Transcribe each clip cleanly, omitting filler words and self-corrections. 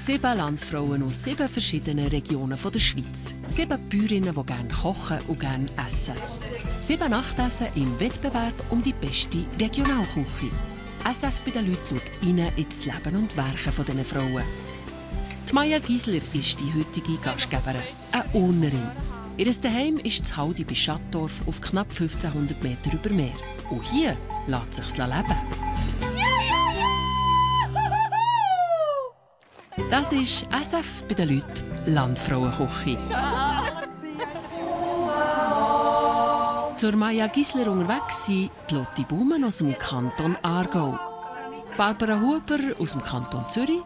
7 Landfrauen aus 7 verschiedenen Regionen der Schweiz. 7 Bäuerinnen, die gerne kochen und gerne essen. 7 Nachtessen im Wettbewerb um die beste Regionalküche. SF bei den Leuten schaut rein ins Leben und Werken dieser Frauen. Die Maja Giesler ist die heutige Gastgeberin, eine Urnerin. Ihr Zuhause ist das Haldi bei Schattdorf auf knapp 1500 Meter über Meer. Und hier lässt es sich leben. Das ist SF bei den Leuten Landfrauenküche. Zur Maja Giesler unterwegs sind Lotti Baumann aus dem Kanton Aargau, Barbara Huber aus dem Kanton Zürich,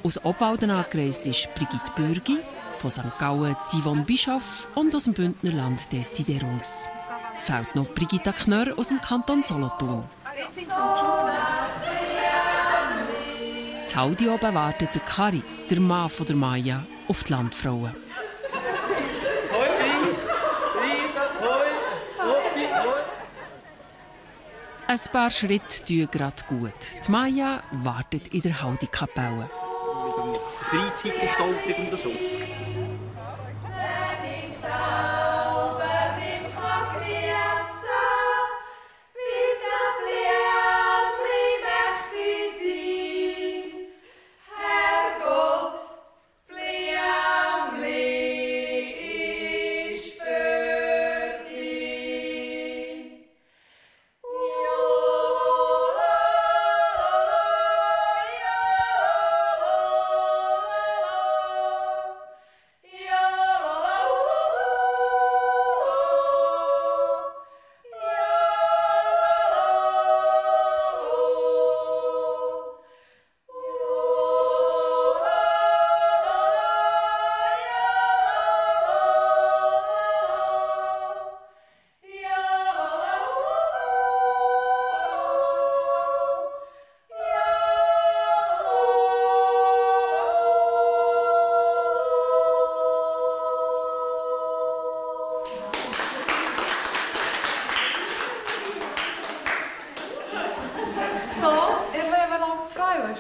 aus Obwalden angereist ist Brigitte Bürgi, von St. Gallen Yvonne Bischoff und aus dem Bündnerland Desiderungs. Fehlt noch Brigitta Knörr aus dem Kanton Solothurn. Zu Haldi oben wartet der Kari, der Mann von der Maja, auf die Landfrauen. Ein paar Schritte tun gerade gut. Die Maja wartet in der Haldi-Kapelle. Freizeitgestaltung und so.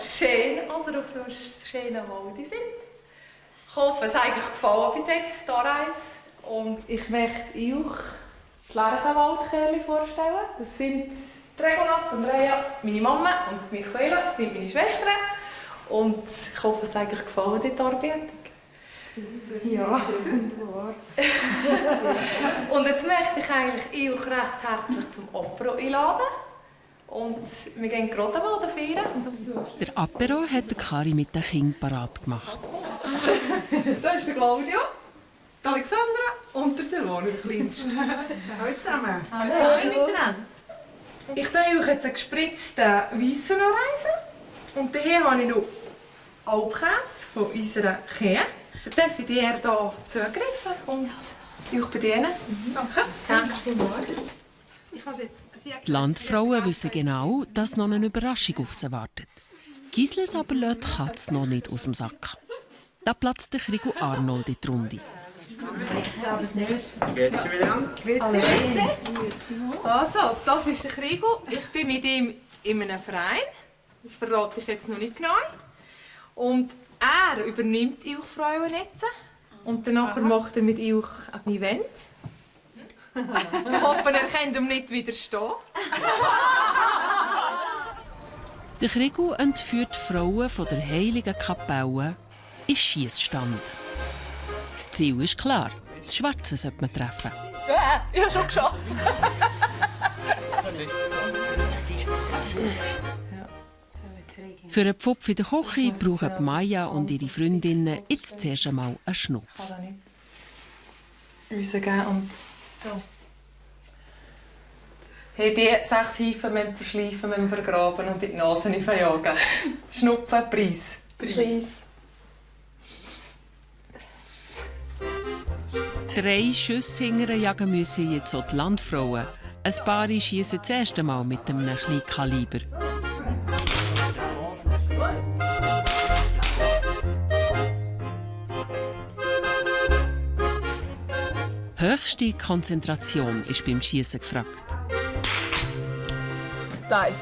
Schön, als ihr auf dem schönen Haldi sind. Ich hoffe, es hat euch gefallen bis jetzt, die Reise. Und ich möchte euch das Lerchenwaldkerli vorstellen. Das sind Regula, Andrea, meine Mama und Michaela, das sind meine Schwestern. Und ich hoffe, es hat euch gefallen, die Darbietung. Ja, wunderbar. Und jetzt möchte ich eigentlich euch recht herzlich zum Apero einladen. Und wir gehen Grottenwalden feiern. Der Apero hat der Kari mit den Kindern parat gemacht. Da ist der Claudio, die Alexandra und der Silvano, der Kleinste. Hallo zusammen. Hallo miteinander. Ich tue euch jetzt einen gespritzten Weissen anreisen. Und daher habe ich noch Alpkäse von unserer Kühe. Da darf ich dir hier zugreifen und euch bedienen. Danke. Danke vielmals. Die Landfrauen wissen genau, dass noch eine Überraschung auf sie wartet. Gisles aber lässt die Katze noch nicht aus dem Sack. Da platzt der Krigo Arnold in die Runde. Geht's wieder an? Also, das ist der Krigo. Ich bin mit ihm in einem Verein. Das verrate ich jetzt noch nicht genau. Und er übernimmt die Frauen-Netze. Und danach macht er mit euch ein Event. Ich hoffe, er kann ihm nicht widerstehen. Der Krigo entführt die Frauen von der heiligen Kapelle in den Schiessstand. Das Ziel ist klar: das Schwarze sollte man treffen. Ja, ich habe schon geschossen. Für einen Pfupf in der Küche brauchen Maja und ihre Freundinnen jetzt zuerst einmal einen Schnupf. Rausgeben und so. Hey, die 6 Hefen müssen verschleifen, müssen vergraben und in die Nase verjagen. Schnupfen, Preis. Preis. 3 Schüsse hinterher jagen müssen jetzt auch die Landfrauen. Ein paar schiessen das erste Mal mit einem kleinen Kaliber. Höchste Konzentration ist beim Schiessen gefragt. Steif.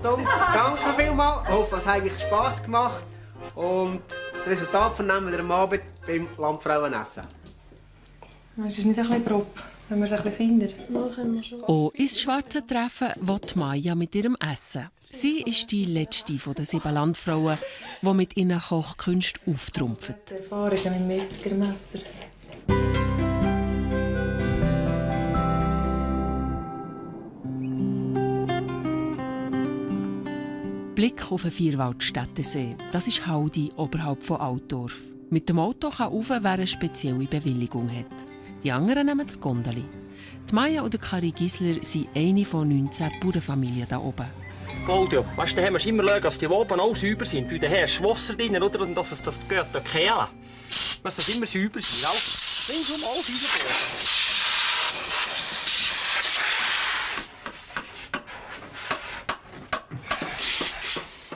Achtung, danke vielmals. Ich hoffe, es hat eigentlich Spass gemacht. Und das Resultat vernehmen wir am Abend beim Landfrauenessen. Ist es nicht ein bisschen grob, wenn wir es ein bisschen finden? Auch ins schwarze Treffen will Maja mit ihrem Essen. Sie ist die letzte der 7 Landfrauen, die mit ihren Kochkünsten auftrumpfen. Erfahrungen im Metzgermesser. Blick auf den Vierwaldstättensee. Das ist Haldi oberhalb von Altdorf. Mit dem Auto kann rauf, wer eine spezielle Bewilligung hat. Die anderen nehmen das Gondeli. Die Maja und Kari Gisler sind eine von 19 Bauernfamilien hier oben. Claudio, weißt du, da musst du immer schauen, dass die oben auch sauber sind. Bei den Herren Wasser drin, oder? Und dass es das geht, da kehlen. Muss das immer sauber sein, auch ringsum alles rausgehen.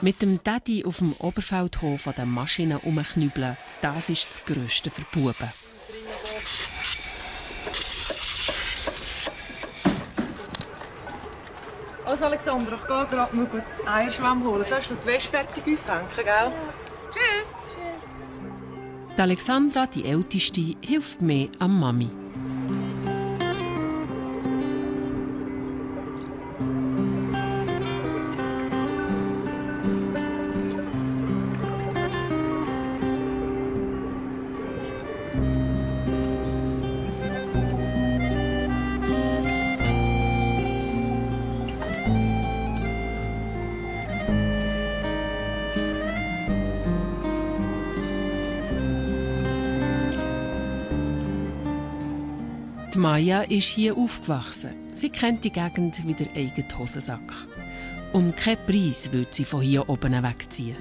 Mit dem Daddy auf dem Oberfeldhof an den Maschinen herumknüppeln, das ist das Grösste für die Buben. Also Alexander, ich gehe gerade noch den Eierschwamm holen. Du hast noch die Wäsche fertig aufhängen, gell? Tschüss! Tschüss! Die Alexandra, die Älteste, hilft mehr an Mami. Maja ist hier aufgewachsen. Sie kennt die Gegend wie den eigenen Hosensack. Um keinen Preis würde sie von hier oben wegziehen.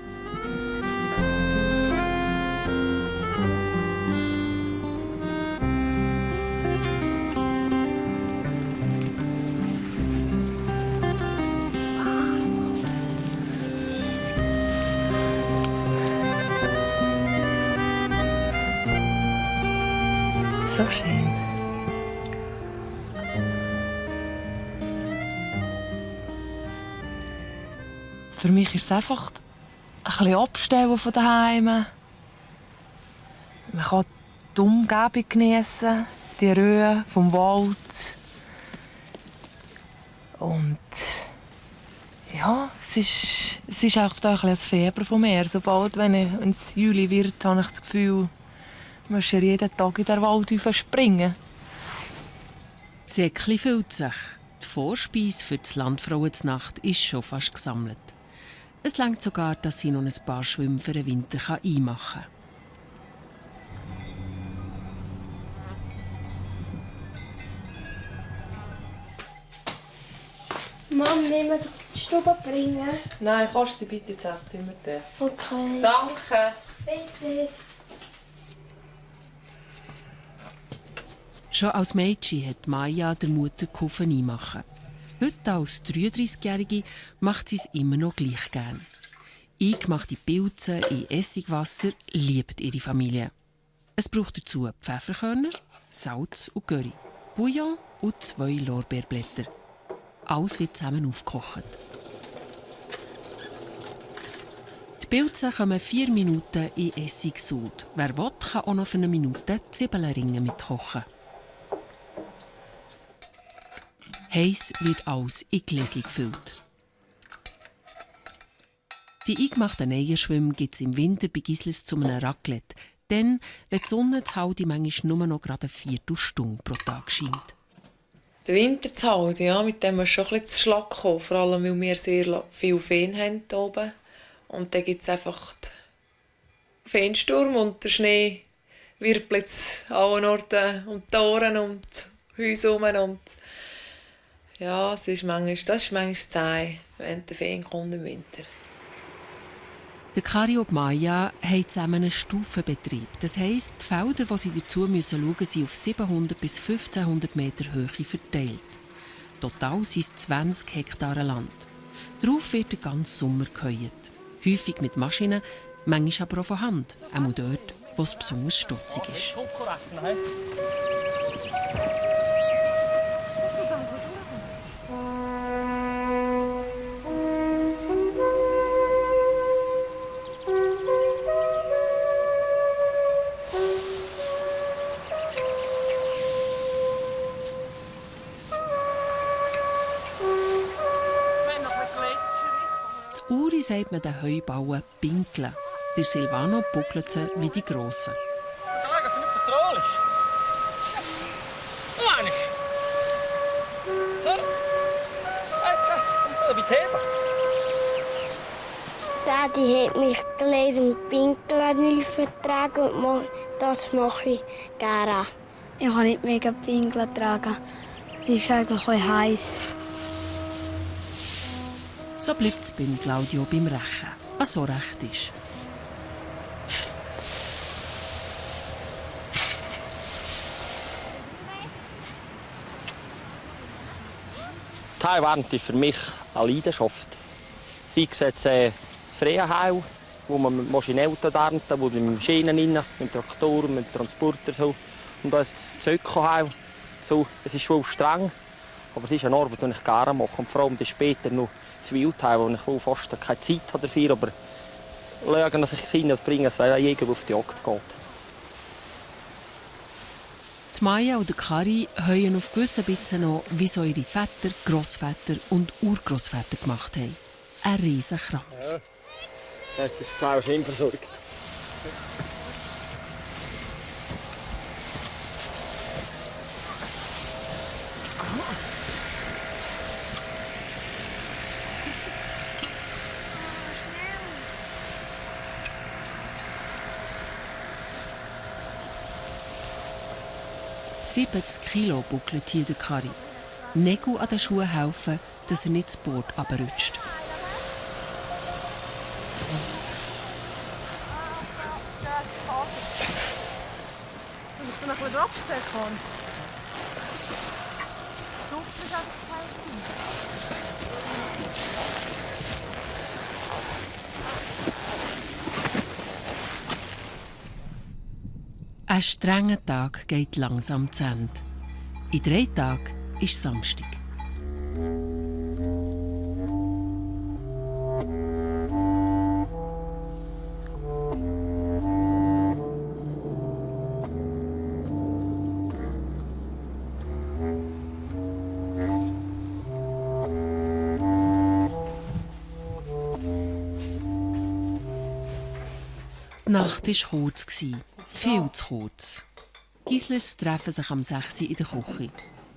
So schön. Für mich ist es einfach ein bisschen abstellen von daheim. Man kann die Umgebung geniessen, die Ruhe vom Wald. Und ja, es ist auch da ein bisschen das Fieber von mir. Sobald, wenn es Juli wird, habe ich das Gefühl, man muss jeden Tag in den Wald springen. Das Säckchen füllt sich. Die Vorspeise für die Landfrauenznacht ist schon fast gesammelt. Es reicht sogar, dass sie noch ein paar Schwimmen für den Winter einmachen kann. Mami, muss ich die Stube bringen? Nein, kannst du sie bitte ins Esszimmer tun? Okay. Danke. Bitte. Schon als Mädchen hat Maja der Mutter geholfen einmachen. Heute als 33-Jährige macht sie es immer noch gleich gern. Eingemachte Pilze in Essigwasser liebt ihre Familie. Es braucht dazu Pfefferkörner, Salz und Curry, Bouillon und 2 Lorbeerblätter. Alles wird zusammen aufgekocht. Die Pilze kommen 4 Minuten in Essigsud. Wer will, kann auch noch für eine Minute Zwiebelringe mitkochen. Heiß wird alles in Gläschen gefüllt. Die eingemachten Eierschwimmen gibt es im Winter bei Gisles zu einem Raclette. Dann, wenn die Sonne zu Haldi manchmal nur noch gerade eine Viertelstunde pro Tag scheint. Der Winter zu Haldi, ja, mit dem ist schon ein bisschen zu Schlag gekommen. Vor allem, weil wir sehr viel Feen haben hier oben. Und dann gibt es einfach den Feensturm und der Schnee wirbelt an allen Orten um die Ohren und die Häuser herum. Und ja, das ist manchmal zäh, wenn der Feen kommt im Winter. Der Kari und Maja haben zusammen einen Stufenbetrieb. Das heisst, die Felder, die sie dazu schauen müssen, sind auf 700 bis 1500 Meter Höhe verteilt. Total sind es 20 Hektare Land. Darauf wird der ganze Sommer geheuert. Häufig mit Maschinen, manchmal aber auch von Hand. Auch dort, wo es besonders stutzig ist. Das Uri sagt man den Heubauen Pinkeln. Der Silvano buckelt sie wie die Grossen. Schau, dass du nicht vertraulich. Oh, nicht. So. Jetzt, wie heben. Daddy hat mich gelernt, mit Pinkeln nicht vertragen und das mache ich gerne. Ich kann nicht mega Pinkeln tragen. Es ist eigentlich auch heiß. So bleibt es beim Claudio beim Rechen, was so recht ist. Die Heilwärme ist für mich eine Leidenschaft. Sei es jetzt das Freiheil, wo man mit Maschinellen ernten, wo mit Maschinen rein, mit Traktoren, mit Transportern so. Und das Ökoheil. So, es ist schon streng, aber es ist eine Arbeit, die ich gerne mache. Und vor allem später noch das Wildheil, wo ich fast keine Zeit habe dafür, aber schauen, dass ich es hinbringe, dass ein Jäger auf die Jagd geht. Die Maya und Kari heuen auf gewissen Bitzen noch, wie so ihre Väter, Grossväter und Urgrossväter gemacht haben. Ein riesen Krampf. Ja, das ist selber schön versorgt. «70 Kilo buckelt hier der Kari. Nägel an den Schuhen helfen, dass er nicht das Boot runterrutscht. Ein strenger Tag geht langsam zu Ende. In 3 Tagen ist Samstag. Die Nacht war kurz. Viel zu kurz. Gislers treffen sich am 6 Uhr in der Küche.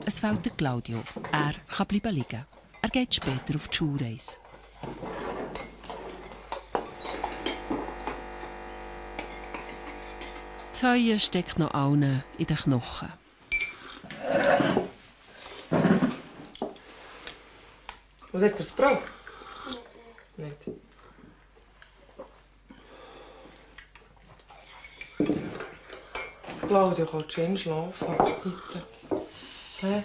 Es fehlt der Claudio. Er kann bleiben liegen. Er geht später auf die Schulreise. Das Heuen steckt noch allen in den Knochen. Was hat er das Brot? Nicht. Claudio kann schön schlafen, bitte. Hä?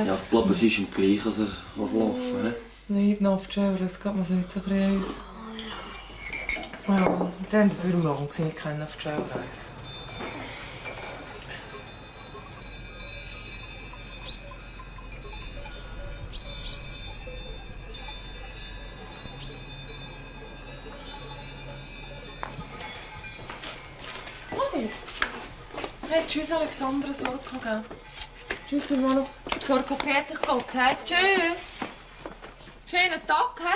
Ja, ich glaube, es ist ihm gleich, als er schlafen. Nicht noch auf die Schauer, es geht mir so nicht so früh. Ja, dann dafür morgen ich keine auf die Schauerreise. Hey, tschüss Alexandra, Sorko, gell? Tschüss Simone. Sorko Peter Gott, hey, tschüss. Schönen Tag, hä?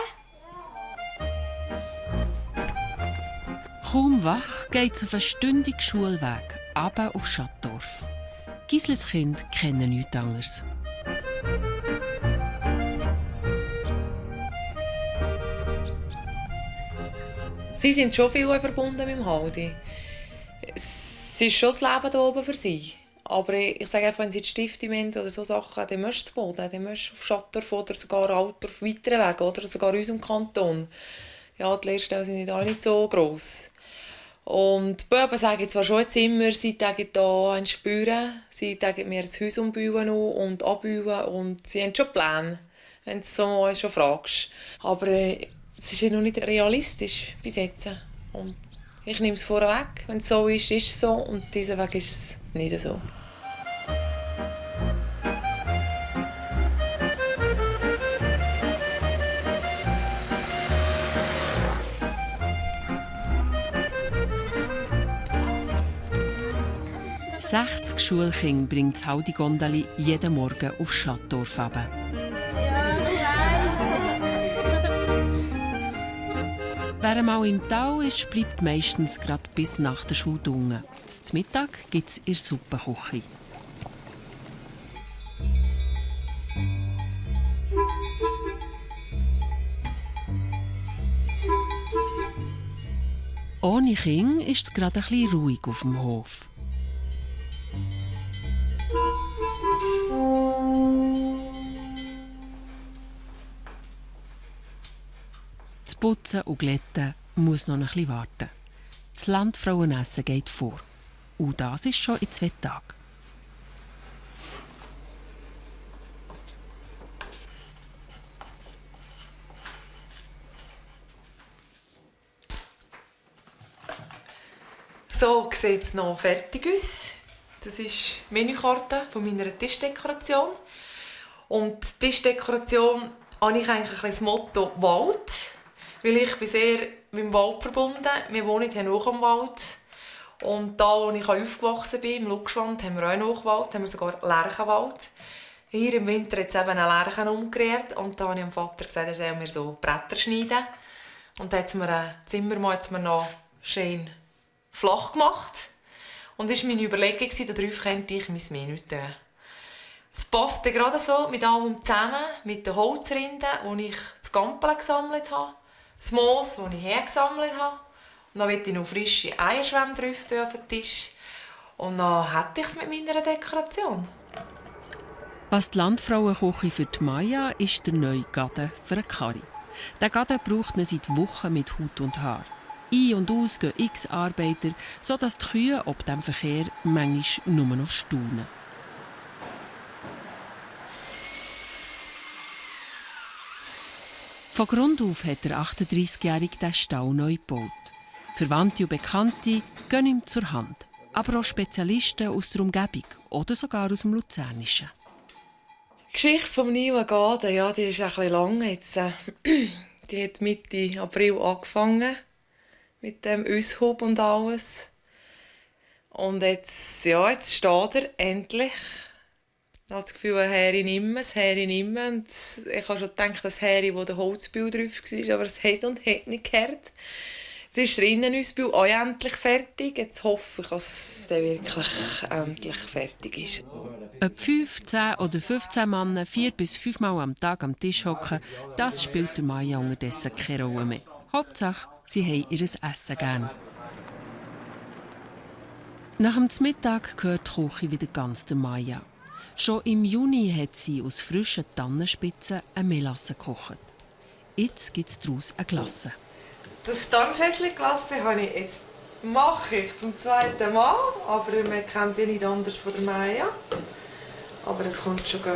Kaum wach geht es auf einen stündigen Schulweg, runter auf Schattdorf. Gislers Kinder kennen nichts anderes. Sie sind schon viel verbunden mit dem Haldi. Es ist schon das Leben hier oben für sie. Aber ich sage einfach, wenn sie die Stifte haben oder so Sachen, dann musst du zu Boden, dann musst du auf Schattdorf oder sogar Altdorf weiteren Weg oder sogar in unserem Kanton. Ja, die Lehrstellen sind nicht so gross. Und die Buben sagen zwar schon jetzt immer, sie sagen hier ein Spüren, sie sagen mir das Haus umbauen und abbauen und sie haben schon Pläne, wenn du so schon fragst. Aber es ist ja noch nicht realistisch bis jetzt. Und ich nehme es vorweg, wenn es so ist, ist es so und dieser Weg ist es nicht so. «60 Schulkinder bringt das Haldi-Gondeli jeden Morgen auf Schattdorf runter. Wer mal im Tal ist, bleibt meistens gerade bis nach der Schule unten. Zum Mittag gibt es in der Suppenküche. Ohne Kinder ist es gerade ein bisschen ruhig auf dem Hof. Das Putzen und Glätten muss noch ein bisschen warten. Das Landfrauenessen geht vor. Und das ist schon in 2 Tagen. So sieht es noch fertig aus. Das ist die Menükarte von meiner Tischdekoration. Und die Tischdekoration habe ich eigentlich das Motto Wald. Weil ich bin sehr mit dem Wald verbunden. Wir wohnen hier noch am Wald. Und da, wo ich aufgewachsen bin, im Luchswand, haben wir auch noch Wald, haben wir sogar Lärchenwald. Hier im Winter hat es eben eine Lärchen umgerührt. Und da habe ich dem Vater gesagt, er soll mir so Bretter schneiden. Und da hat mir ein Zimmer noch schön flach gemacht. Und das war meine Überlegung, darauf könnte ich mein Menü tun. Es passt gerade so mit allem zusammen, mit den Holzrinden, die ich zu Gampeln gesammelt habe, das Moos, das ich hergesammelt habe. Und dann möchte ich noch frische Eierschwämme drauf tun auf den Tisch. Und dann hätte ich es mit meiner Dekoration. Was die Landfrauenküche für die Maya ist der neue Gaden für einen Karri. Der Gaden braucht man seit Wochen mit Haut und Haar. Ein- und aus gehen x Arbeiter, sodass die Kühe ob dem Verkehr manchmal nur noch staunen. Von Grund auf hat der 38-Jährige den Stall neu gebaut. Verwandte und Bekannte gehen ihm zur Hand, aber auch Spezialisten aus der Umgebung oder sogar aus dem Luzernischen. Die Geschichte vom neuen Gaden, ja, die ist ein bisschen lang jetzt. Die hat Mitte April angefangen. Mit dem Aushub und alles. Und jetzt steht er endlich. Ich habe das Gefühl, ein Heri nimmt es. Und ich habe schon gedacht, das Heri, wo der Holzbühl drauf war, aber es hat und hat nicht gehört. Jetzt ist der Innenausbau auch endlich fertig. Jetzt hoffe ich, dass der wirklich endlich fertig ist. Ob 5, 10 oder 15 Männer 4 bis 5 Mal am Tag am Tisch hocken, das spielt der Maya unterdessen keine Rolle mehr. Hauptsache, sie haben ihr Essen gern. Nach dem Mittag gehört die Küche wieder ganz der Maya. Schon im Juni hat sie aus frischen Tannenspitzen eine Melasse gekocht. Jetzt gibt es daraus eine Glasse. Das Tannenschässli-Glasse mache ich zum 2. Mal, aber man kennt ja nicht anders von der Maya. Aber es kommt schon gut.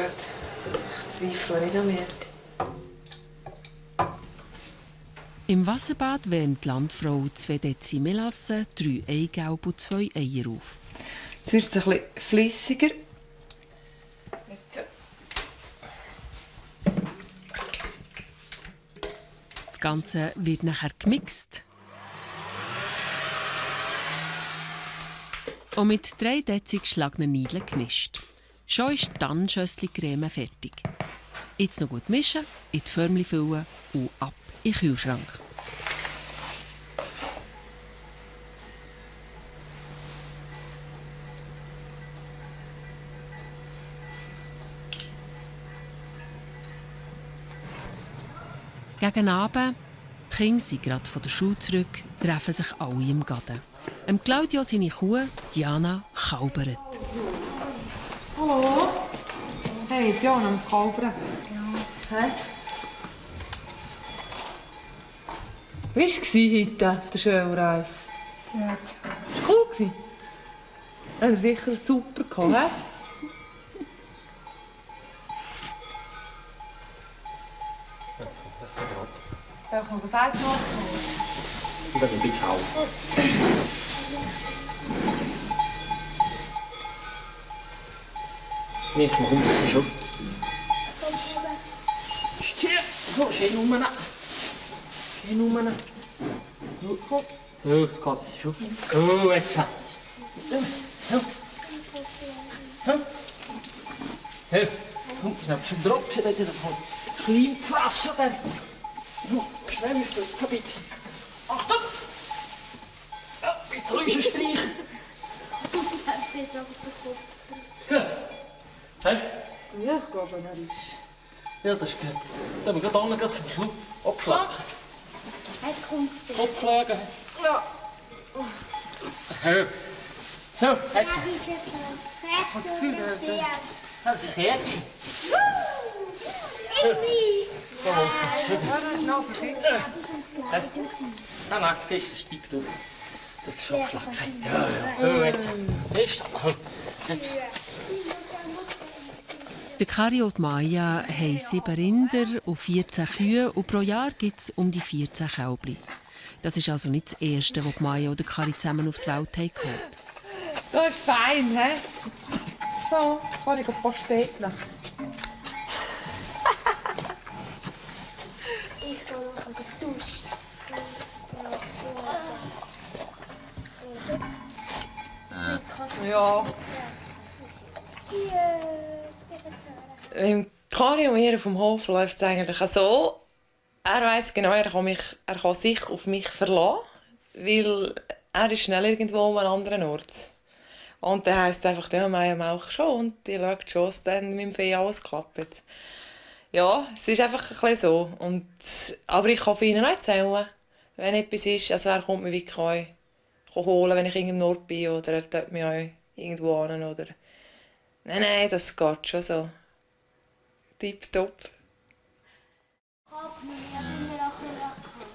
Ich zweifle nicht an mir. Im Wasserbad wärmt die Landfrau 2 Dezi Melasse, 3 Eigelb und 2 Eier auf. Jetzt wird es ein bisschen flüssiger. Das Ganze wird nachher gemixt. Und mit 3 Dezi geschlagenen Nudeln gemischt. Schon ist die Tannenschössli-Creme fertig. Jetzt noch gut mischen, in die Förmchen füllen und ab in den Kühlschrank. Gegen Abend, die Kinder sind gerade von der Schule zurück, treffen sich alle im Gaden. Claudio seine Kuh, Diana, kalbert. Hallo? Hey, Diana, muss kalbern. Ja. Hä? Wie war es heute auf der Schulreise? Gut. War cool? Ja, sicher super gehabt, hä? Soll ich noch was Eis machen? Ich werde ein bisschen helfen. Nee, ich mache das schon. Oh, schön rum. Schön rum. Oh, das geht das schon. Oh, jetzt. Hey, komm, ich habe schon Drops davon. Schleim gefressen. Schwemmst du, verbitte. Jetzt Läuse streichen. Gut. Hey? Ja, ich glaube, er ist... Ja, das ist gut. Dann wir gehen gerade zum Schluss abschlagen. Jetzt kommt's dir. Kopf legen. Ja. Hör. Hör, jetzt. Ich das Gefühl, Das ist ein Kärtchen. Ich weiß. Jawohl, das ist schön. Ja, verschickt. Nein, nein, das ist Stieg durch. Das ist abgeschlagen. Ja, ja. Hör jetzt. Ist jetzt. Der Kari und Maja haben 7 Rinder und 14 Kühe und pro Jahr gibt es um die 14 Kälbchen. Das ist also nicht das Erste, das Maja und Kari zusammen auf die Welt haben geholt. Das ist fein, hä? So, jetzt kann ich posteteln. Ich gehe noch an die Dusche. Ja. Kari und mir vom Hof läuft es eigentlich so. Er weiss genau, er kann sich auf mich verlassen, weil er ist schnell irgendwo an einem anderen Ort. Und dann heisst es einfach, ja, Maja Mauch schon und die schaut schon, dass dann mit dem Vieh alles klappt. Ja, es ist einfach ein bisschen so. Aber ich kann von ihnen auch erzählen, wenn etwas ist. Also er kommt mich wirklich auch holen, wenn ich irgendwo Ort bin, oder er tut mich auch irgendwo an. Oder... Nein, das geht schon so. Tipptopp.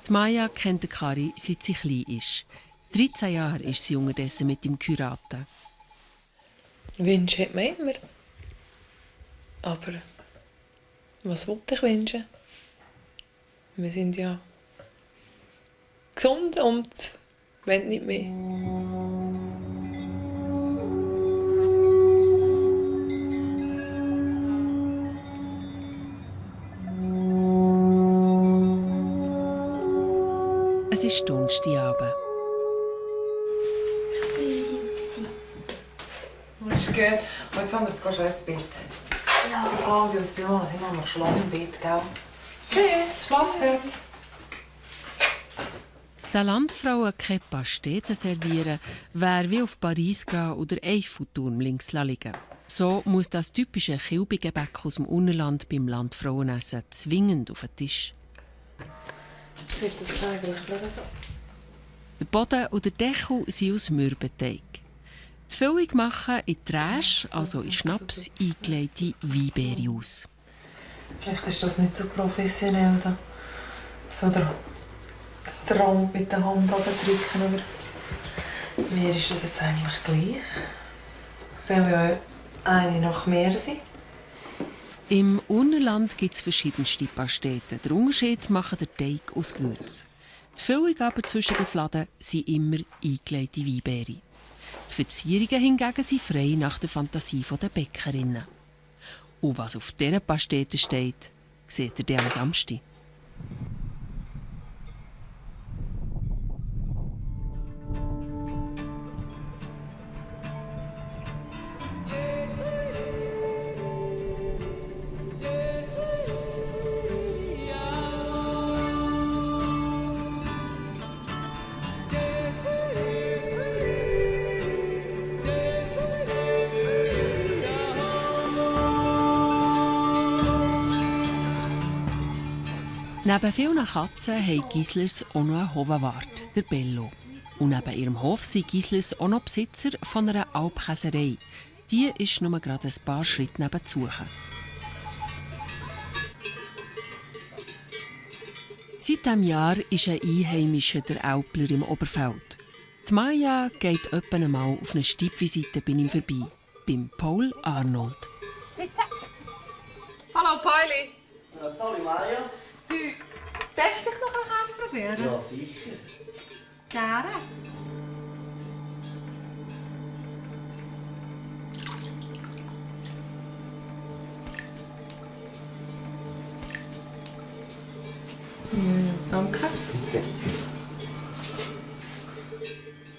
Die Maja kennt den Kari, seit sie klein ist. 13 Jahre ist sie unterdessen mit ihm geheiratet. Wünsche hat man immer. Aber was wollte ich wünschen? Wir sind ja gesund und wollen nicht mehr. Es ist Donnerstagabend. Das ist gut. Alexander, jetzt gehst du ins Bett. Ja. Die Claudia und Simone sind noch schlafen im Bett, gell? Tschüss, schlaf gut. Der Landfrauen keine Pastete servieren, wäre wie auf Paris gehen oder Eiffelturm links liegen. So muss das typische Kilbegebäck aus dem Unterland beim Landfrauenessen zwingend auf den Tisch. Sieht das eigentlich so? Der Boden und der Deckel sind aus Mürbeteig. Die Füllung machen in Träsch, also in Schnaps, eingelegte Weinbeere aus. Vielleicht ist das nicht so professionell, da. So der Rand mit der Hand runterdrücken, aber mir ist das jetzt eigentlich gleich. Sollen wir eine nach mehr sein? Im Unterland gibt es verschiedenste Pasteten. Der Unterschied macht der Teig aus Gewürz. Die Füllung aber zwischen den Fladen sind immer eingelegte Weinbeere. Die Verzierungen hingegen sind frei nach der Fantasie der Bäckerinnen. Und was auf dieser Pastete steht, seht ihr dann am Samstag. Neben vielen Katzen haben Gislers auch noch einen Hovenwart, der Bello. Und neben ihrem Hof sind Gislers auch noch Besitzer von einer Alpkäserei. Die ist nur gerade ein paar Schritte nebenzu. Seit diesem Jahr ist ein Einheimischer der Alpler im Oberfeld. Die Maja geht etwa einmal auf eine Stippvisite bei ihm vorbei, beim Paul Arnold. Hallo Pauli. Ja, sorry Maja. Du, darfst du dich noch einen Käse probieren? Ja, sicher. Gerne. Danke.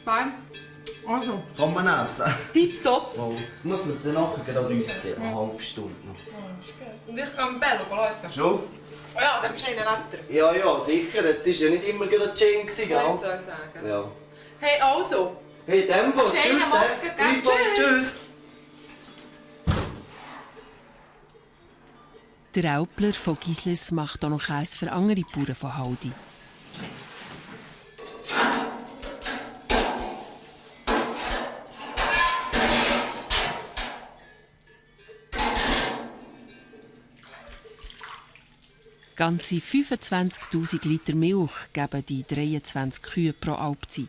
Fein. Also, Kann man essen? tipptopp. Oh, ich muss jetzt dann nachher gerade an uns sehen, eine halbe Stunde noch. Und ich kann mit Bello laufen. Schon? Ja, dann bist du nicht Wetter. Ja, sicher. Jetzt war ja nicht immer gerade schön, gell? Ich sagen. Ja. Hey, also, Hey, in dem Fall. Schönen Tschüss. Mach's gut, gell? Tschüss. Der Aupler von Gisles macht auch noch Käse für andere Bauern von Haldi. Ganze 25'000 Liter Milch geben die 23 Kühe pro Alpzeit.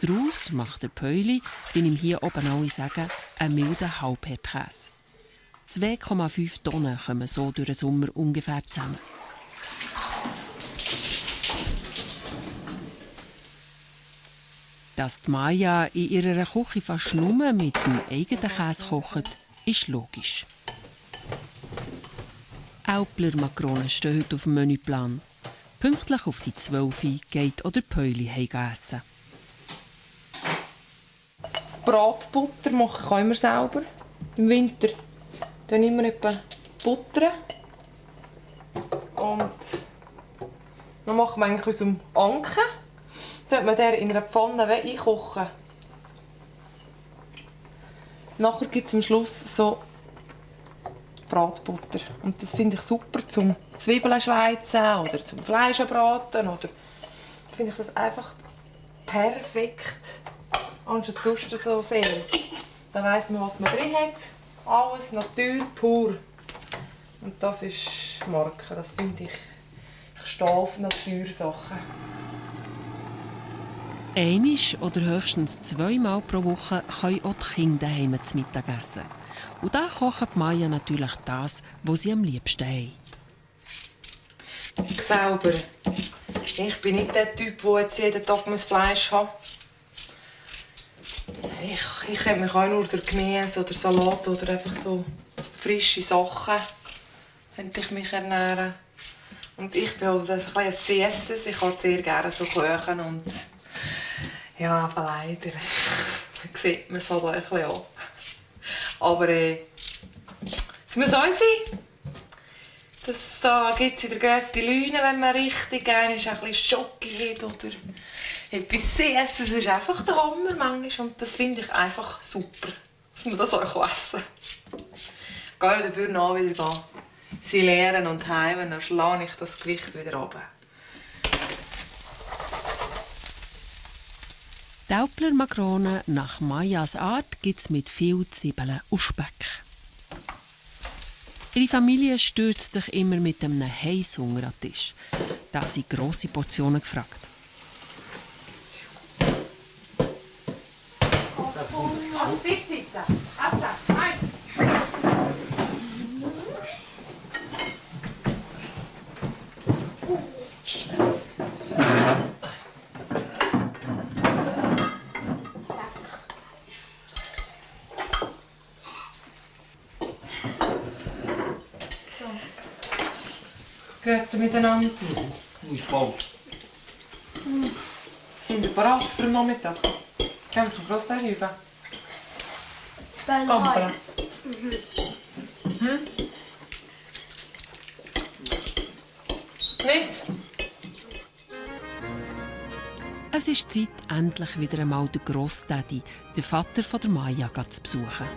Daraus macht der Päuli, wie ihm hier oben alle sagen, einen milden Halbherdkäse. 2,5 Tonnen kommen so durch den Sommer ungefähr zusammen. Dass die Maja in ihrer Küche fast nur mit dem eigenen Käse kocht, ist logisch. Aupler-Makronen stehen heute auf dem Menüplan. Pünktlich auf die 12 Uhr geht oder Päuli essen. Bratbutter mache ich auch immer selber. Im Winter dann immer etwa Butter. Und dann machen wir eigentlich aus dem Anken. Dann man den in einer Pfanne einkochen. Nachher gibt es am Schluss so Bratbutter. Und das finde ich super zum Zwiebeln schweizen oder zum Fleisch braten. Oder finde ich das einfach perfekt. Anstatt sonst so sehr. Dann weiss man, was man drin hat. Alles Natur pur. Und das ist Marke. Das finde ich. Ich stehe auf Natursachen. Einmal oder höchstens 2-mal pro Woche können auch die Kinder daheim zu Mittag essen. Und da kochen die Maja natürlich das, was sie am liebsten haben. Ich selber. Ich bin nicht der Typ, der jetzt jeden Tag Fleisch haben muss. Ich könnte mich auch nur durch Gemüse oder Salat oder einfach so frische Sachen könnte ich mich ernähren. Und ich bin auch ein Süßes. Ich kann sehr gerne so kochen und ja, aber leider sieht man es halt ein bisschen an. Aber es muss auch sein. Da gibt es in der gute Lüne, wenn man richtig gerne ein bisschen Schoki hat oder etwas Süßes. Es ist einfach der Hammer manchmal und das finde ich einfach super, dass man das auch essen kann. Ich gehe dafür nach wieder sie leeren und heim, dann schlage ich das Gewicht wieder runter. Die Aupler-Makronen nach Majas Art gibt es mit viel Zwiebeln und Speck. Ihre Familie stürzt sich immer mit einem Heisshunger an den Tisch. Da sind grosse Portionen gefragt. Auf den Tisch sitzen. Essen. Nein. Gehört miteinander. Nicht voll. Sind wir bereit für den Nachmittag? Gehen wir zum Großteilhäufen? Kampere. Nicht? Es ist Zeit, endlich wieder einmal den Grossdaddy, den Vater von der Maja, zu besuchen.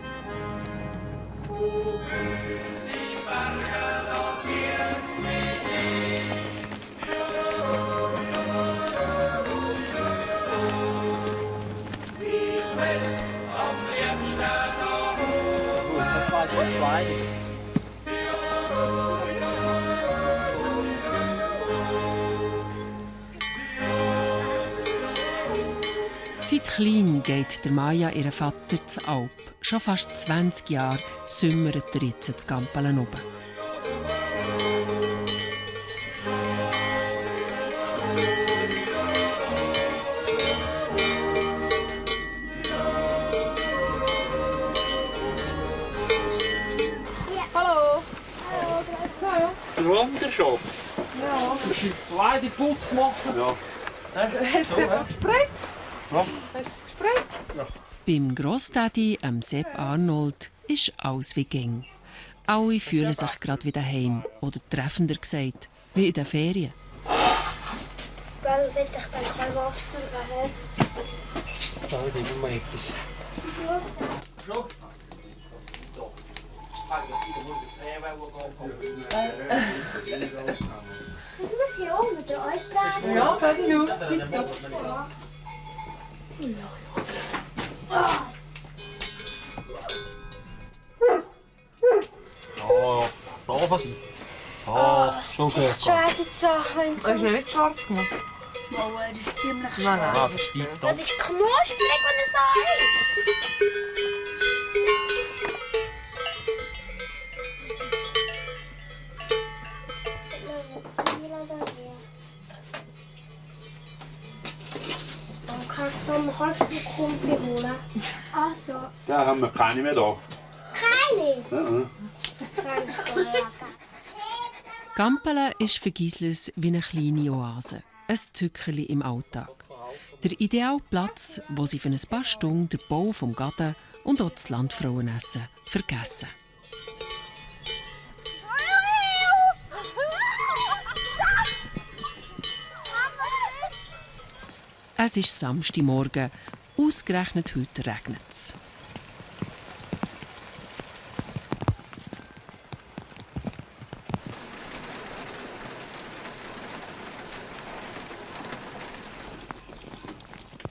Seit klein geht der Maja ihren Vater zur Alp. Schon fast 20 Jahre sümmert er jetzt das Gampelen oben. Hallo. Wunderschön. Ja. Beide Putz machen. Ja. Hast du etwas gespritzt? Ja. Hast du es gespritzt? Ja. Beim Grossdaddy, Sepp Arnold, ist alles wie ging. Alle fühlen sich gerade wie daheim oder treffender gesagt, wie in den Ferien. Warum sollte ich dann kein Wasser haben? Da nehmen wir etwas. Das muss hier oben mit euch bleiben. Ja, kann ich auch. Tipptopp. Ja, brav sein. Ah, so gut. Scheiße, so, wenn Hast du nicht schwarz gemacht? Oh, das ist ziemlich Nein, nein. Das ist tipptopp. Das ist knusprig, wenn es so Dann kannst du Kumpel holen. Ach so. Ja, haben wir keine mehr da. Keine? Ja. Gampela ist für Gisles wie eine kleine Oase, ein Zückerli im Alltag. Der ideale Platz, wo sie für ein paar Stunden den Bau vom Gaden und auch das Landfrauenessen vergessen. Es ist Samstagmorgen, ausgerechnet heute regnet es.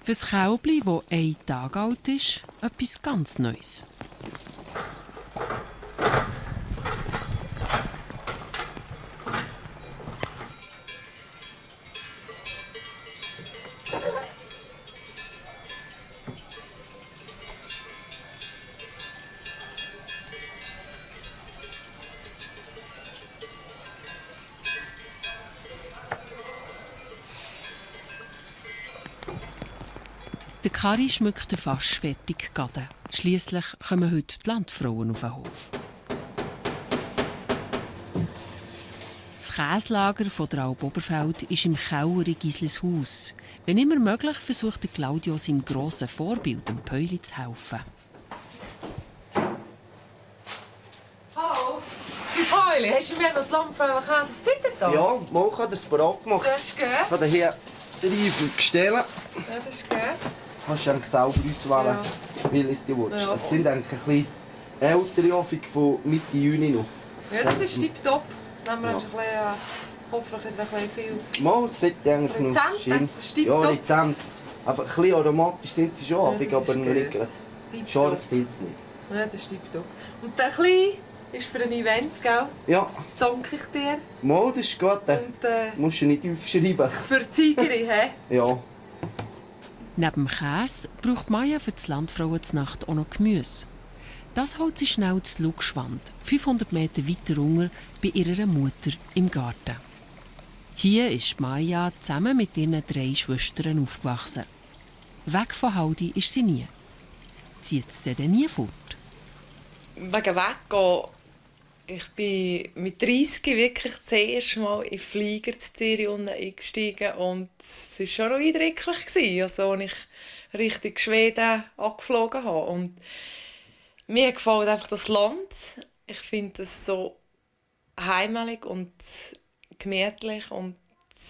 Fürs Kälbli, das 1 Tag alt ist, etwas ganz Neues. Der Karri schmückt den fast fertig Gaden. Schliesslich kommen heute die Landfrauen auf den Hof. Das Käslager von der Alp Oberfeld ist im Keller in Gisles Haus. Wenn immer möglich, versucht Claudio seinem grossen Vorbild, dem Päuli, zu helfen. Hallo. Wie Päuli, hast du mir noch die Landfrauenkäse auf die Seite getan? Ja, morgen hat er es parat gemacht. Das ist gut. Ich habe hier Reifen gestellt. Ja, das ist gut. Kannst du eigentlich selber auswählen, welches du willst. Ja. Es sind eigentlich ein bisschen ältere Hoffnung von Mitte Juni noch. Ja, das ist tipptopp. Nehmen wir jetzt ein bisschen, hoffentlich nicht ein bisschen viel. Mal, das sollte eigentlich noch Rezent, schön. das ist tipptopp. Ja, Rezent. Einfach ein bisschen aromatisch sind sie schon, Ja, häufig, das aber ist noch nicht gut. gerade. Tipptopp. Scharf sind sie nicht. Ja, das ist tipptopp. Und der Kleine ist für ein Event, gell? Ja, Danke ich dir. mal, das ist gut. Und Musst du nicht aufschreiben. für die Zigerin, hä? Ja. Neben dem Käse braucht Maja für die Landfrauenznacht auch noch Gemüse. Das holt sie schnell zu Lugschwand, 500 Meter weiter unten bei ihrer Mutter im Garten. Hier ist Maja zusammen mit ihren 3 Schwestern aufgewachsen. Weg von Haldi ist sie nie. Zieht sie denn nie fort? Wegen Weggehen. Ich bin mit 30 wirklich das erste Mal in den Flieger zu Zürich eingestiegen und es war schon noch eindrücklich, also, als ich Richtung Schweden angeflogen habe. Und mir gefällt einfach das Land. Ich finde es so heimelig und gemütlich und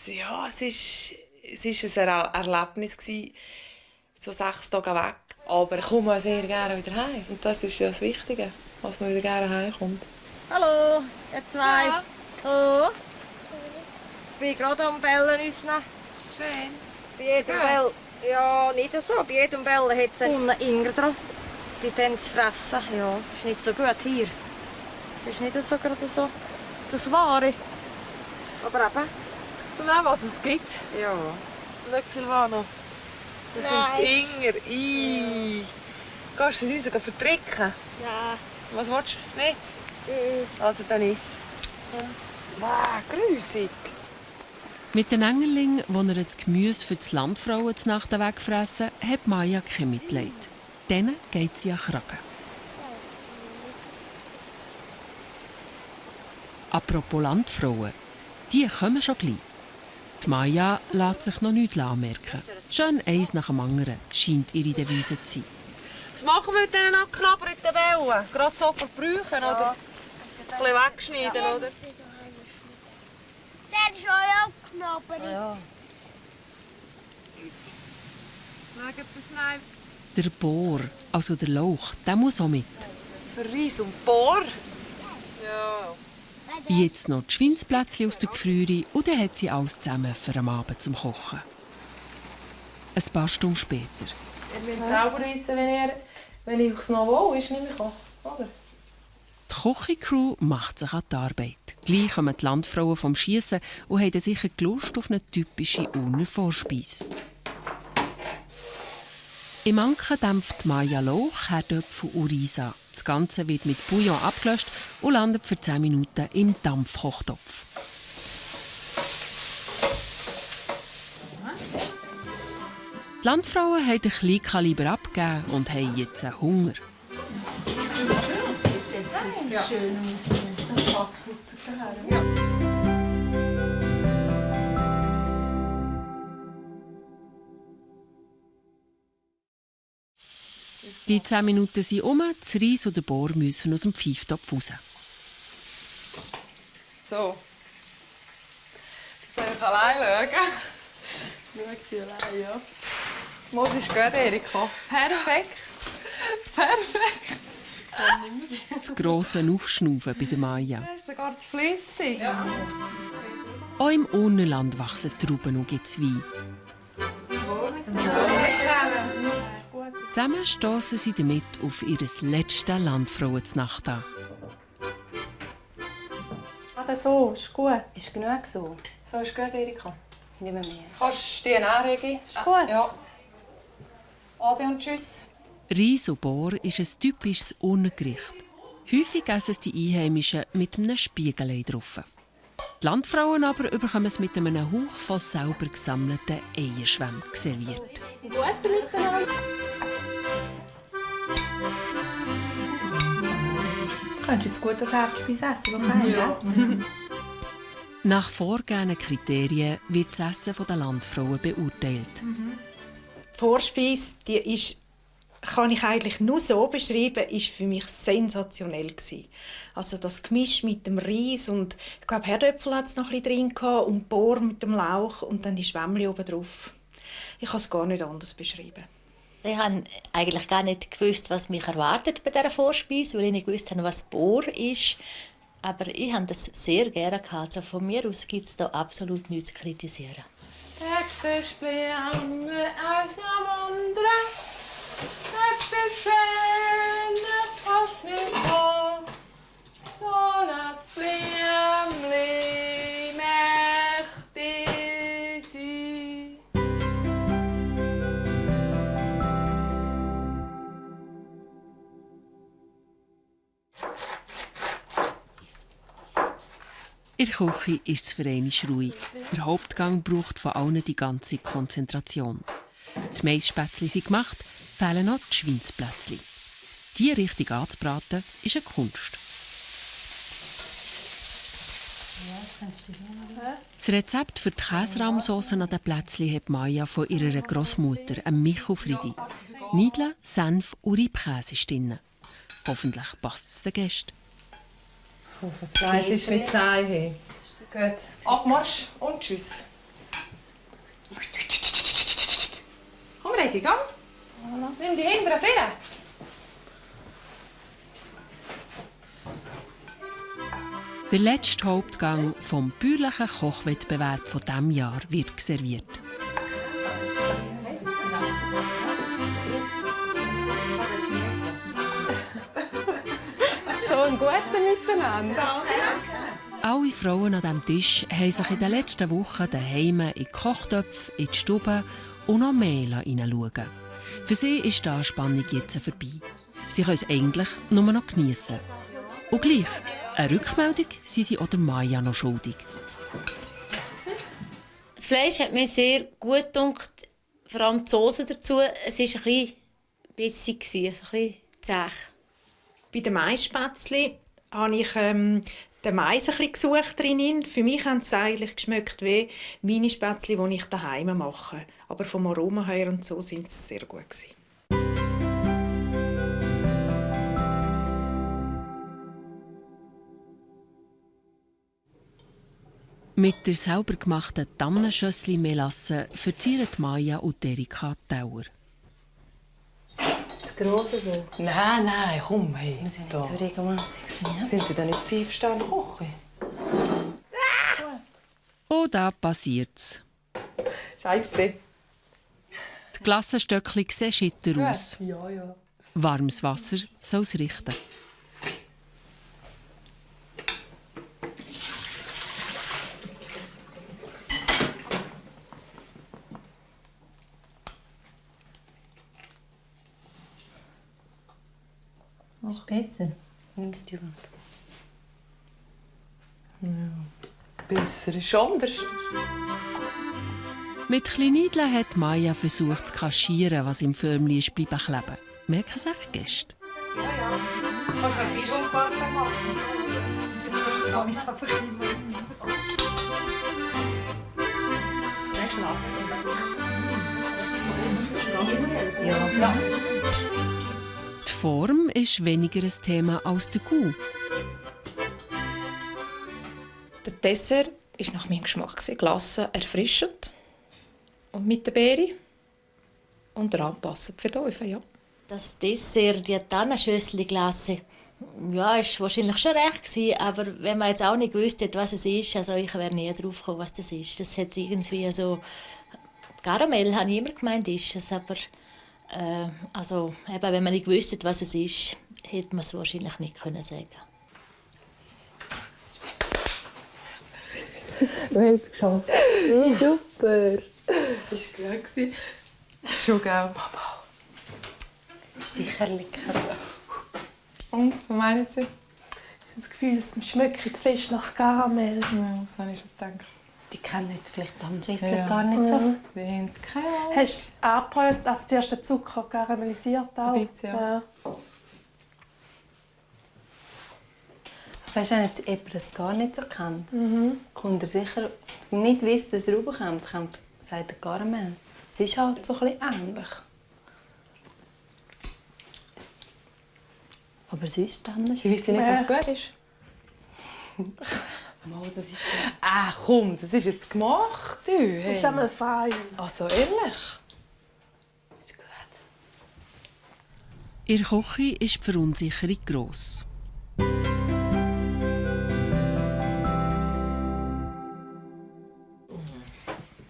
ja, es ist ein Erlebnis gewesen, so 6 Tage weg. Aber ich komme auch sehr gerne wieder heim und das ist ja das Wichtige, dass man wieder gerne heimkommt. Hallo, ihr zwei. Hallo. Ich bin gerade am Bellen rausnehmen. Schön. Bei jedem Bell, ja, nicht so. Bei jedem Bellen hat es einen Inger dran. Die dann zu fressen. Ja, ist nicht so gut hier. Es ist nicht so gerade so das Wahre. Aber eben. Und auch was es gibt. Ja. Schau, Silvano. Das Nein. sind Inger. Gehst du sie uns vertricken? Ja. Was willst du? Nicht? Also dann iss. Wow, grusig. Mit den Engelingen, die er das Gemüse für die Landfrauen zur Nacht wegfressen, hat Maja kein Mitleid. Denen geht sie an den Kragen. Apropos Landfrauen, die kommen schon gleich. Die Maja lässt sich noch nichts anmerken. Schön eins nach dem anderen scheint ihre Devise zu sein. Was machen wir mit diesen abgeknabberten Bällen? Gerade so verbrauchen, oder? Ein bisschen wegschneiden, oder? Der ist auch abknabbert. Ja. Der Bohr, also der Lauch, der muss auch mit. Für Reis und Bohr? Ja. Jetzt noch die Schweinsplätzchen aus der Gefrierung und dann hat sie alles zusammen für am Abend zum Kochen. Ein paar Stunden später. Ihr müsst selber wissen, wenn ich es noch will, ist nicht mehr oder? Die Kochcrew macht sich an die Arbeit. Gleich kommen die Landfrauen vom Schiessen und haben sicher Lust auf eine typische Urner Vorspeise. Im Anken dämpft Maja Lauch, Herdöpfel und Reis an. Das Ganze wird mit Bouillon abgelöscht und landet für 10 Minuten im Dampfkochtopf. Die Landfrauen haben ein Kleinkaliber abgegeben und haben jetzt Hunger. Ja. Schön aus. Das passt super daher. Ja. Die 10 Minuten sind um, das Reis und der Bohr müssen aus dem Pfeiftopf raus. So. Soll ich allein schauen? Schau die allein, ja. Mod ist gut, Erika. Perfekt. Perfekt. Das grosse Aufschnaufen bei der Maja. Das ist sogar flüssig. Ja. Auch im Urnerland wachsen Trauben und gibt es Wein. Zusammen stossen sie damit auf ihr letztes Landfrauenznacht an. So, ist gut. Ist genug so. So ist gut, Erika. Nicht mehr. Kannst du dich anregen? Ist gut. Ja. Ade und tschüss. Reis und Bohr ist ein typisches Urnergericht. Häufig essen es die Einheimischen mit einem Spiegelei drauf. Die Landfrauen aber bekommen es mit einem Hauch von sauber gesammelten Eierschwämmen serviert. Du kannst jetzt gut das Herbstspeise essen, ja. Nach vorgegebenen Kriterien wird das Essen der Landfrauen beurteilt. Die Vorspeise, kann ich eigentlich nur so beschreiben, ist für mich sensationell gewesen. Also das Gemisch mit dem Reis und ich glaube Herdöpfel hat es noch ein bisschen drin und Bohr mit dem Lauch und dann die Schwämmli oben drauf. Ich kann es gar nicht anders beschreiben. Ich habe eigentlich gar nicht gewusst, was mich erwartet bei dieser Vorspeise, weil ich nicht gewusst habe, was Bohr ist. Aber ich habe das sehr gerne gehabt. Also von mir aus gibt es da absolut nichts zu kritisieren. In der Küche ist es für einmal ruhig. Der Hauptgang braucht von allen die ganze Konzentration. Die Maisspätzli sind gemacht, fehlen noch die Schweinsplätzli. Die richtig anzubraten, ist eine Kunst. Das Rezept für die Käserahmsauce an den Plätzli hat Maja von ihrer Grossmutter, Michu Fridi. Niedeln, Senf und Reibkäse ist drin. Hoffentlich passt es den Gästen. Ich hoffe, das Fleisch ist nicht zäh. Gut. Abmarsch und tschüss. Komm, Regi, geh. Nimm die hinteren Finger. Der letzte Hauptgang vom bäuerlichen Kochwettbewerb von diesem Jahr wird serviert. So ein gutes Miteinander. Alle Frauen an diesem Tisch haben sich in den letzten Wochen daheim in die Kochtöpfe, in die Stube und noch mehr hineinschauen. Für sie ist die Anspannung jetzt vorbei. Sie können es eigentlich nur noch geniessen. Und gleich, eine Rückmeldung sind sie auch der Maja noch schuldig. Das Fleisch hat mir sehr gut gedacht, vor allem die Soße dazu. Es war ein bisschen bissig, also ein bisschen zäh. Bei den Maisspätzli habe ich den Mais ein bisschen gesucht drin. Für mich haben sie eigentlich geschmeckt wie meine Spätzli, die ich daheim mache. Aber vom Aroma her und so sind sie sehr gut gewesen. Mit der selber gemachten Tannenschössli Melasse verzieren Maja und Erika die Teller. zu gross so? Nein, komm, hey. Wir sind nicht so regelmässig. Ja? Sind Sie denn nicht 5-Sterne-Koche? Und da passiert's. Scheisse. Die Glassenstöckchen sehen schitter aus. Ja. Warmes Wasser soll es richten. Das ist besser. Nimm's die Wand. Ja. Besser ist anders. Mit Kleinidlen hat Maya versucht zu kaschieren, was im Förmli ist bleiben kleben. Merken es echt Gäste? Ja. Kannst du ein Bischofparfum machen? Das kann ich einfach immer Ja. Die Form ist weniger ein Thema als der Goût. Der Dessert war nach meinem Geschmack gelassen, erfrischend und mit der Beere und anpassend für die Öfen, ja. Das Dessert, die Tannenschössli Glasse, ja, ist wahrscheinlich schon recht gewesen, aber wenn man jetzt auch nicht gewusst hat, was es ist, also ich wäre nie drauf gekommen, was das ist. Das hat irgendwie so Karamell, habe ich immer gemeint, ist es, aber also eben, wenn man nicht gewusst hat, was es ist, hätte man es wahrscheinlich nicht können sagen. Du hast es geschafft. Super. Das war gut. Schon, gell? Mama. Ist sicher lecker. Und, was meinen Sie? Ich habe das Gefühl, es schmeckt zu fest nach Karamell. Ja, das habe ich schon gedacht. Die kennen vielleicht Tannenschössli gar nicht so. Die haben keine Ahnung. Hast du angebrüllt, als zuerst den Zucker karamellisiert auch? Ein bisschen, ja. Weißt du, wenn jetzt jemand das gar nicht so kennt, kommt er sicher nicht wissen, dass er rüberkommt, sagt er Karamell. Es ist halt so ein bisschen ähnlich. Aber es ist dann Sie wissen nicht, was gut ist. Oh, das ist Komm, das ist jetzt gemacht, du. Hey. Das ist einmal fein. Also ehrlich? ist gut. In der Küche ist die Verunsicherung gross.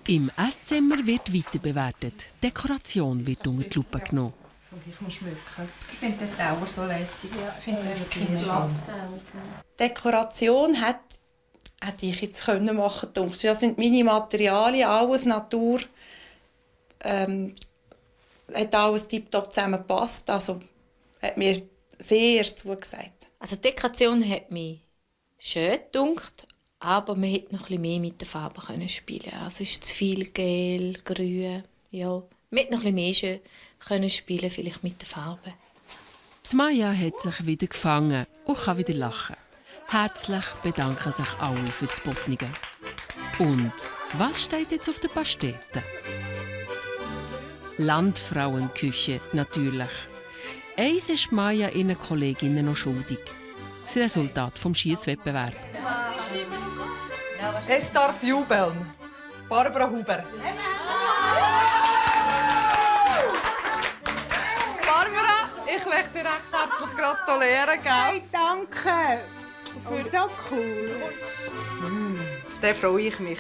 Im Esszimmer wird weiter bewertet. Die Dekoration wird unter die Lupe genommen. Ich muss schmücken. Ich finde den Tower so lässig. Ja, ich finde das keinen Platz. Dekoration hätte ich jetzt machen können. Das sind meine Materialien, alles Natur. Hat alles tiptop zusammengepasst. Also hat mir sehr zugesagt. Also die Dekoration hat mich schön gedunkt, aber man hätte noch ein bisschen mehr mit den Farben spielen können. Also es ist zu viel Gel, Grün. Ja, man hätte noch ein bisschen mehr können spielen, vielleicht mit den Farben. Die Maya hat sich wieder gefangen und kann wieder lachen. Herzlich bedanken sich alle für das Botnigen. Und was steht jetzt auf der Pastete? Landfrauenküche, natürlich. Eins ist Maya ihren Kolleginnen noch schuldig. Das Resultat vom Schiesswettbewerb. Es darf jubeln. Barbara Huber. Barbara, ich möchte dir recht herzlich gratulieren. Gell? Hey, danke. So cool. Auf den freue ich mich.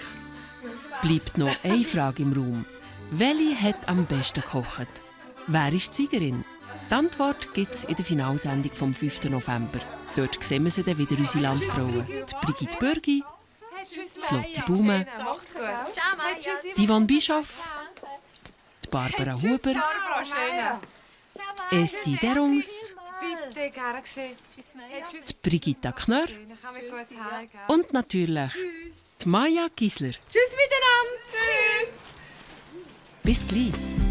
Bleibt noch eine Frage im Raum. Welche hat am besten gekocht? Wer ist die Siegerin? Die Antwort gibt es in der Finalsendung vom 5. November. Dort sehen wir sie dann wieder, unsere Landfrauen. Die Brigitte Bürgi, die Lotti Baume, die Yvonne Bischoff, die Barbara Huber, Esti Derungs, Bitte, gern geschehen. die Brigitta Knör und natürlich die Maya Gisler. Tschüss miteinander. Tschüss. Bis gleich.